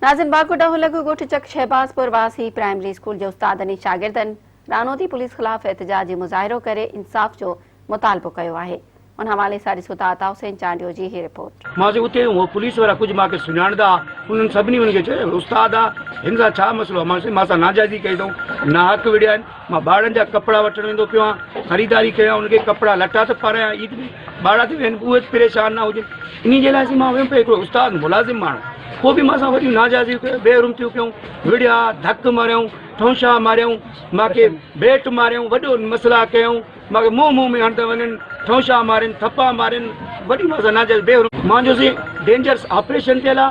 ناظرين باگو ڊهو لڳ ڳوٺ چڪ شهبازپور واسي پرائمري اسڪول جي استادن ۽ شاگردن رانوتي پوليس خلاف احتجاجي مظاهرو ڪري انصاف جو مطالبو ڪيو آهي ان حوالي سان ڏسو ٿا عطا حسين چانڊيو جي هي رپورٽ. مان چيو اتي هو پوليس وارا ڪجهه مان کي سڃاڻندا ها انهن سڀني ان کي چيو استاد آ هن سان ڇا مسئلو آ مان چيو مان سان ناجائزي ڪئي اٿئون ناحق وڙهيا آهن مان ٻارڙن جا ڪپڙا وٺڻ ويندو پيو آهيان خريداري ڪيان انهن کي ڪپڙا لٽا ته پارايان عيد ۾ ٻارڙا ٿي ويهن اهي به پريشان نه هجن انهي جي لاء سائين مان ويم پيو هڪڙو استاد ملازم ماڻهو پوء به مان سان وڏيون ناجائزيون ڪيون بي حرمتيون ڪيون وڙهيا ڌڪ ماريائون ٺونشا ماريائون مان کي بيٽ ماريائون وڏو مسئلا ڪيائون مان کي منهن منهن ۾ هڻندا وڃن ٺونشا مارين ٿپا مارين وڏي مان سان ناجائز بي حرمتي مان جو سائين ڊينجرس آپريشن ٿيل آ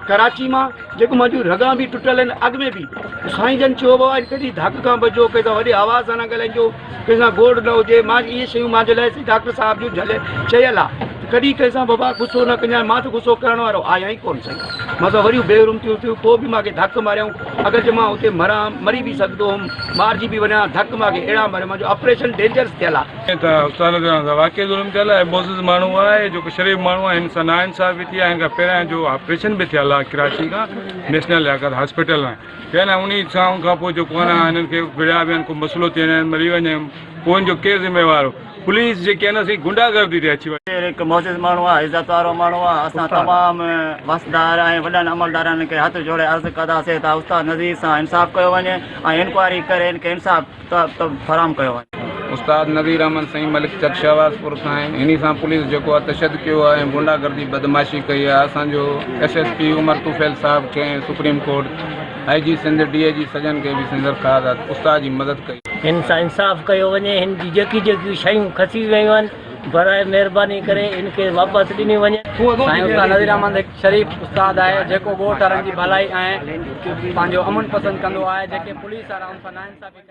ڪراچي مان جيڪو منهنجون رڳان به ٽٽل آهن اڳ ۾ به سائين جن چيو هو اڄ ڪڏهن ڌڪ کان بچو ڪنهن سان وڏي آواز سان نه ڳالهائجو ڪنهن سان گوڙ نه هجي مان اهي شيون منهنجي لاء سائين ڊاڪٽر صاحب جون جهلي چيل آ ته ڪڏهن ڪنهن سان بابا غصو نه ڪجانء مان ته غصو ڪرڻ وارو آهيان ئي ڪونه سائين مان سان وريون بي حرمتيون ٿيون پوء به مان کي ڌڪ ماريائون اگر جي مان اتي مران مري به سگهندو هوم مارجي به وڃان ڌڪ مان کي اهڙا ماريو منهنجو آپريشن ڊينجرس ٿيل آ. ته استاد سان واقعي ظلم ٿيل آهي معزز ماڻهو آهي جيڪو شريف ماڻهو آهي هن سان ناانصافي ٿي آهي هن کان پهريان جو آپريشن به ٿيل آهي ڪراچي کان نيشنل لياقت هاسپيٽل ۾ ٿيل آهي انهي سان ان کان پوء جيڪو آهي نه هنن کي وڙهيا به آهن ڪو مسئلو ٿي وڃي مري وڃي پوء ان جو ڪير ذميوار پوليس جيڪي آهي نه سي گنڊا گردي تي اچي وئي. هڪ معزز ماڻهو آهي عزت وارو ماڻهو آهي اسان تمام واسطيدار ۽ وڏن عملدارن کي هٿ جوڙي عرض ڪنداسين ته استاد نذير سان انصاف ڪيو وڃي ۽ انڪوائري ڪري هن کي انصاف فراهم ڪيو وڃي. استاد نذير احمد سائين ملڪ چڪ شهباز پور کان آهن انهي سان پوليس جيڪو آهي تشدد ڪيو آهي ۽ گنڊا گردي بدمعاشي ڪئي آهي اسان جو ايس ايس پي عمر طفيل صاحب کي ۽ supreme court I G Sindh D I G سڄن کي به سندس درخواست آهي ته استاد جي مدد ڪئي هن سان انصاف ڪيو وڃي هن جي جيڪي جيڪي شيون کسي ويون آهن براء مهرباني ڪري هن کي واپس ڏنيون وڃن. سائين استاد نذير احمد هڪ شريف استاد آهي جيڪو ڳوٺ وارن جي ڀلائي ۽ پنهنجو امن پسند ڪندو آهي جيڪي پوليس وارا ان سان ناانصافي ڪيا.